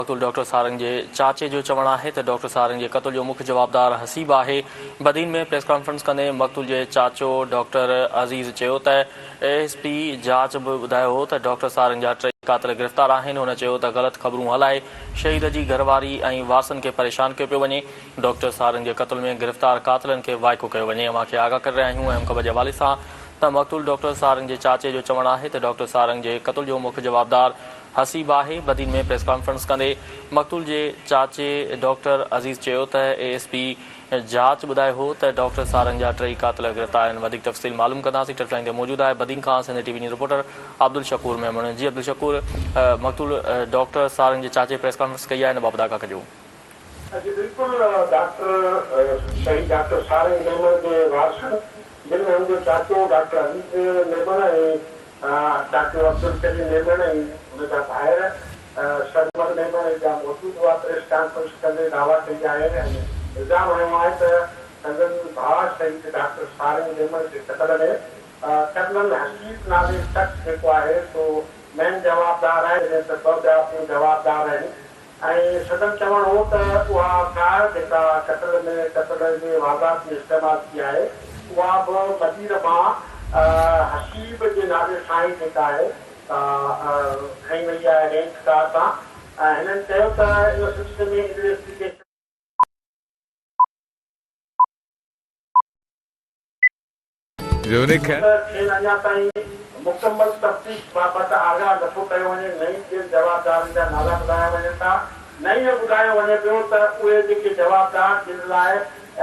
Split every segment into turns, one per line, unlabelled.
مقتول ڊاڪٽر سارنگ جي چاچي جو چوڻ آهي ته ڊاڪٽر سارنگ جي قتل جو مک جوابدار حسيب آهي. بدين ۾ پريس ڪانفرنس ڪندي مقتول جي چاچو ڊاڪٽر عزيز چيو ته اي ايس پي جاچ به ٻڌايو هو ته ڊاڪٽر سارنگ جا ٽئي قاتل گرفتار آهن. هن چيو ته غلط خبرون هلائي شهيد جي گهرواري ۽ وارثن کي پريشان ڪيو پيو وڃي. ڊاڪٽر سارنگ جي قتل ۾ گرفتار قاتلن کي وائکو ڪيو وڃي. اوهان کي آگاهه ڪري رهيا آهيون اهم خبر جي حوالي سان ته مقتول ڊاڪٽر سارنگ جي چاچي جو چوڻ آهي ته ڊاڪٽر سارنگ جي قتل جو مک جوابدار حسيب آهي. بدين ۾ پريس ڪانفرنس ڪندي مقتول جي چاچي ڊاڪٽر عزيز چيو ته اي ايس پي جاچ ٻڌايو هو ته ڊاڪٽر سارنگ جا ٽئي قاتل گرفتار آهن. وڌيڪ تفصيل معلوم ڪنداسين. ٽريفڪ لائين تي موجود آهي بدين کان Sindh T V news reporter Abdul Shakoor Memon. جي عبدالشڪور مقتول ڊاڪٽر سارنگ جي چاچي پريس ڪانفرنس ڪئي آهي ان بابت آگاهه ڪجو.
جي بلڪل ڊاڪٽر شهيد ڊاڪٽر سارنگ ميمڻ جي وارثن جن ۾ هن جو چاچو ڊاڪٽر عزيز ميمڻ ۽ ڊاڪٽر عبدالڪريم ميمڻ ۽ ان جا ڀائر سرمد ميمڻ ۽ ٻيا موجود هئا پريس ڪانفرنس ڪندي دعويٰ ڪئي آهي ۽ الزام هنيو آهي ته سندن ڀاء شهيد ڊاڪٽر سارنگ ميمڻ جي قتل ۾ ڪرنل حسيب نالي شخص جيڪو آهي سو مين جوابدار آهي جڏهن ته ٻه ٻيا پڻ جوابدار آهن. ۽ سندن چوڻ هو ته اها ڪار جيڪا قتل ۾ قتل جي واردات ۾ استعمال ٿي آهي اها به ملير مان حسيب جي نالي سان ئي جيڪا آهي سا کنئي وئي آهي رينج ڪار تان ۽ هنن چيو ته ان سلسلي ۾ انويسٽيگيشن. ته کين اڃا تائين مڪمل تفتيش بابت آگاهه نٿو ڪيو وڃي، نه ئي ٻين جوابدارن جا نالا ٻڌايا وڃن ٿا، نه ئي اهو ٻڌايو وڃي پيو ته اهي جيڪي جوابدار جن لاء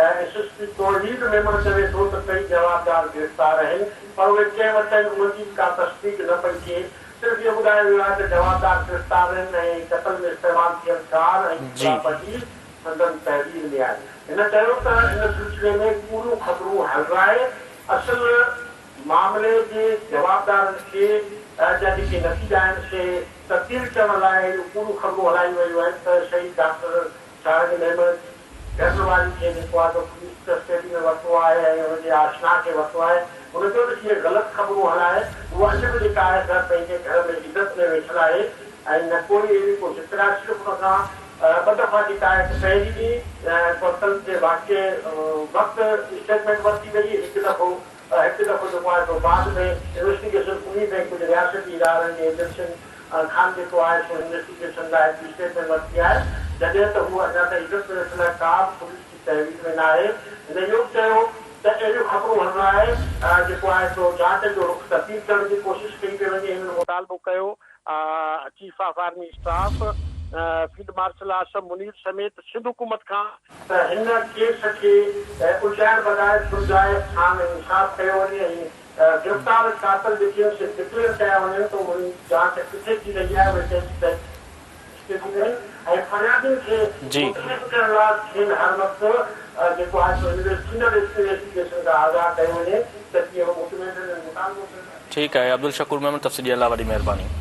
S S P Tauheed Memon چوي ٿو ته ٽئي جوابدار گرفتار آهن پر اهي ڪنهن وٽ آهن انهن جي به ڪا تصديق نه پئي ٿئي، صرف اهو ٻڌايو ويو آهي ته جوابدار گرفتار آهن ۽ قتل ۾ استعمال ٿيل ڪار ۽ پراپرٽيز سندن تحويل ۾ آهي. هن چيو ته ان سلسلي ۾ ڪوڙيون خبرون هلرائي اصل معاملي جي جوابدارن کي جا جيڪي نتيجا آهن سي تبديل ڪرڻ لاء اهڙيون ڪوڙيون خبرون هلايون ويون آهن ته شهيد ڊاڪٽر سارنگ ميمڻ جي گهر واري کي جيڪو آهي سو پوليس ڪسٽڊي ۾ ورتو آهي ۽ ان جي آشنا کي ورتو آهي. هن چيو ته اهي غلط خبرون هلائي هوء اڄ به جيڪا آهي سا پنهنجي گهر ۾ عزت ۾ ويٺل آهي ۽ نه ڪوئي اهڙي ڪو ذڪر آهي صرف ان کان ٻه دفعا جيڪا آهي ته پهرين ڏينهن قتل جي واقعي وقت اسٽيٽمينٽ ورتي وئي، هڪ دفعو هڪ دفعو جيڪو آهي سو بعد ۾ انويسٽيگيشن پوليس ۽ ڪجهه رياستي ادارن جي ايجنسين کان جيڪو آهي سو انويسٽيگيشن لاء هڪ اسٽيٽمينٽ ورتي آهي جڏهن ته هو اڃا تائين عزت ۾ ويٺل آهي ڪا به پوليس جي تحويل ۾ ناهي. هن اهو به چيو ته اهڙيون خبرون هلرائي جيڪو آهي سو جاچ جو رخ تبديل ڪرڻ جي ڪوشش ڪئي پئي وڃي. هنن مطالبو ڪيو chief of army staff field marshal Asim Munir سميت سنڌ حڪومت کان ته هن ڪيس کي الجهائڻ بجاء سلجهائي ساڻ انصاف ڪيو وڃي ۽ گرفتار قاتل جيڪي آهن سي ڊڪليئر ڪيا وڃن ته انهن جي جاچ ڪٿي ٿي رهي آهي اهي ڪنهن جي تحقيق ۾ آهن ۽ فريادين کي مطمئن ڪرڻ لاء کين هر وقت جيڪو آهي سو ٿيندڙ انويسٽيگيشن کان آگاهه ڪيو وڃي ته جيئن هو مطمئن رهن ۽ مطالبو ڪن.
ٺيڪ آهي عبدالشڪور ميمڻ تفصيل ڏيڻ لاء وڏي مهرباني.